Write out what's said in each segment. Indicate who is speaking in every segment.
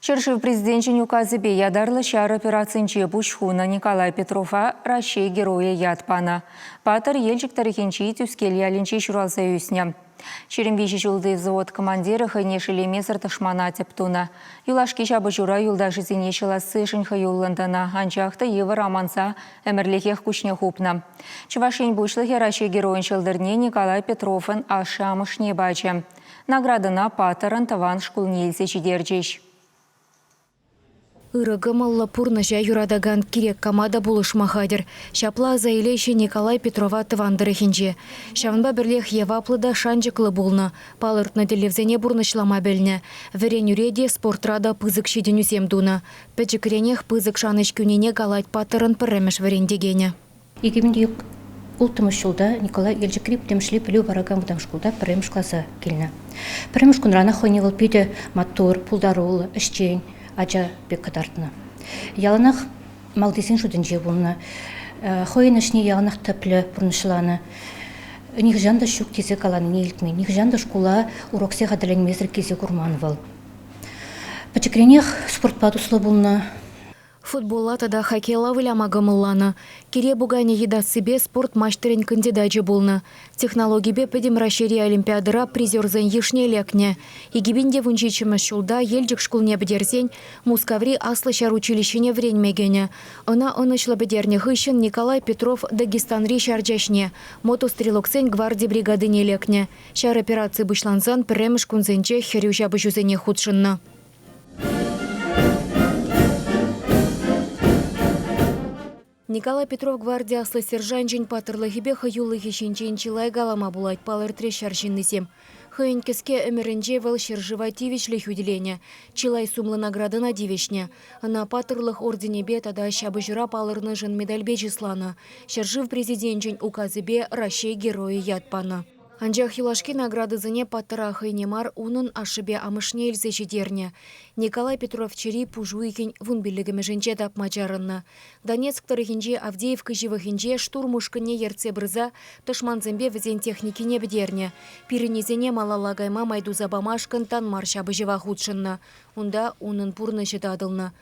Speaker 1: Ҫӗршыв Президенчӗн указӗпе ятарлӑ ҫар операцинче пуҫ хунӑ Николай Петрова Раҫҫей Геройӗ ят панӑ. Паттӑр Елчӗк тӑрӑхӗнчи Тӳскел ялӗнче ҫуралса ӳснӗ. 23 ҫулти взвод командирӗ хӑйне шеллемесӗр тӑшмана тӗп тунӑ. Юлашки ҫапӑҫура юлташӗсене ҫӑлассишӗн хӑюллӑн тӑнӑ, анчах та йывӑр аманса ӗмӗрлӗхех куҫне хупнӑ. Чӑваш Ен Пуҫлӑхӗ Раҫҫей Геройӗн ҫӑлтӑрне Николай Петровӑн ашшӗ-амӑшне пачӗ. Наградӑна паттӑрӑн тӑван шкулне илсе ҫитерчӗҫ.
Speaker 2: Ырӑ кӑмӑллӑ, пурнӑҫа юратакан кирек кама та пулӑшма хатӗр. Ҫапла аса илеҫҫӗ Николай Петрова тӑван тӑрӑхӗнче. Ҫавӑнпа пӗрлех яваплӑ та шанчӑклӑ пулнӑ, палӑртнӑ тӗллевсене пурнӑҫлама пӗлнӗ. Вӗренӳре те, спортра та пысӑк ҫитӗнӳсем тунӑ. Пӗчӗкренех пысӑк шанӑҫ кӳнине калать паттӑрӑн пӗрремӗш вӗрентекенӗ.
Speaker 3: 2006 ҫулта Николай Елчӗкри пӗтӗмӗшле пӗлӳ паракан вӑтам шкулта пӗрремӗш класа килнӗ. Пӗрремӗш кунранах хӑйне вӑл питӗ маттур, пултаруллӑ, ӗҫчен ача пек кӑтартнӑ. Яланах малтисен шутӗнче пулнӑ. Хӑйӗн ӗҫне яланах тӗплӗ пурнӑҫланӑ. Нихӑҫан та ҫук тесе каланине илтмен. Нихӑҫан та шкула уроксем хатӗрленмесӗр килсе курман вӑл. Пӗчӗкренех спортпа туслӑ пулнӑ.
Speaker 2: Футболла тата хоккейла выляма кӑмӑлланӑ. Кире пуканӗ йӑтассипе спорт маҫтӑрӗн кандидачӗ пулнӑ. Технологипе Пӗтӗм Раҫҫейри олимпиадӑра призерсен йышне лекнӗ. 2017 ҫулта Елчӗк шкулне пӗтерсен Мускаври аслӑ ҫар училищине вӗренме кӗнӗ. Ӑна ӑнӑҫлӑ пӗтернӗ хыҫҫӑн Николай Петров Дагестанри ҫар чаҫне, мотострелоксен гварди бригадине лекнӗ. Ҫар операци пуҫлансан пӗрремӗш кунсенче хӗрӳ ҫапӑҫусене хутшӑннӑ. Николай Петров гварди аслӑ сержанчӗн паттӑрлӑхӗпе хӑюлӑхӗ ҫинчен чылай калама пулать, палӑртрӗҫ ҫар ҫыннисем. Хӑйӗн кӗске ӗмӗрӗнче вӑл ҫӗршыва тивӗҫлӗ хӳтӗленӗ, чылай сумлӑ наградӑна тивӗҫнӗ. Ӑна Паттӑрлӑх орденӗпе тата Ҫапӑҫура палӑрнӑшӑн медальпе чысланӑ. Ҫӗршыв Президенчӗн указӗпе Раҫҫей Геройӗ ят панӑ. Анчах юлашки наградӑсене паттӑра хӑйне мар, унӑн ашшӗпе амӑшне илсе ҫитернӗ. Николай Петров чӗри пуш уйӑхӗн вунпиллӗкмӗшӗнче тапма чарӑннӑ. Донецк тӑрӑхӗнчи Авдеевка ҫывӑхӗнче штурм ушкӑнне ертсе пырса тӑшмансемпе вӗсен техникине пӗтернӗ. Пирӗннисене малалла кайма май туса памашкӑн тан мар ҫапӑҫӑва хутшӑннӑ. Унта унӑн пурнӑҫӗ татӑлнӑ.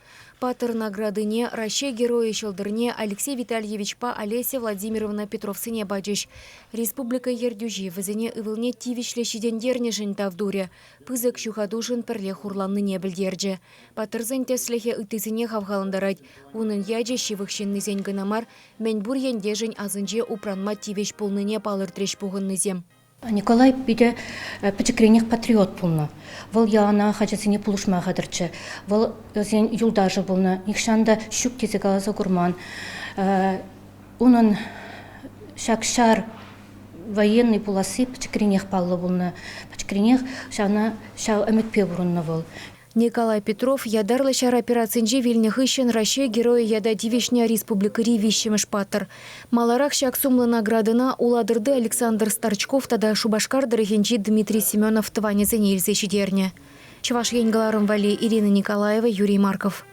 Speaker 2: Паттӑр наградине Раҫҫей Геройӗ ҫӑлтӑрне Алексей Витальевичпа Олеся Владимировна Петровсене пачӗҫ. Республика ертӳҫи вӗсене ывӑлне тивӗҫлӗ ҫитӗнтернӗшӗн тав турӗ, пысӑк ҫухатушӑн пӗрле хурланнине пӗлтерчӗ. Паттӑрсен тӗслӗхӗ ыттисене хавхалантарать. Унӑн ячӗ ҫывӑх ҫыннисен кӑна мар, мӗнпур ентешӗн асӗнче упранма тивӗҫ пулнине палӑртрӗҫ пухӑннисем.
Speaker 3: Николай питӗ пӗчӗкренех патриот пулнӑ. Вӑл яланах ачасене пулӑшма хатӗрччӗ. Вӑл вӗсен юлташӗ пулнӑ, нихҫан та ҫук тесе каласа курман. Унӑн ҫак ҫар военный пуласси пӗчӗкренех паллӑ пулнӑ. Пӗчӗкренех ҫавна ҫав ӗмӗтпе пурӑннӑ вӑл.
Speaker 2: Николай Петров ятарлӑ ҫар операцинче вилнӗ хыҫҫӑн Раҫҫей Геройӗ ята тивӗҫнӗ республикӑри виҫҫӗмӗш паттӑр. Маларах ҫак сумлӑ наградӑна Улатӑрти Александр Старчков тата Шупашкар тӑрӑхӗнчи Дмитрий Семенов тӑванӗсене илсе ҫитернӗ. Чӑваш Ен кӑларӑм валли Ирина Николаева, Юрий Марков.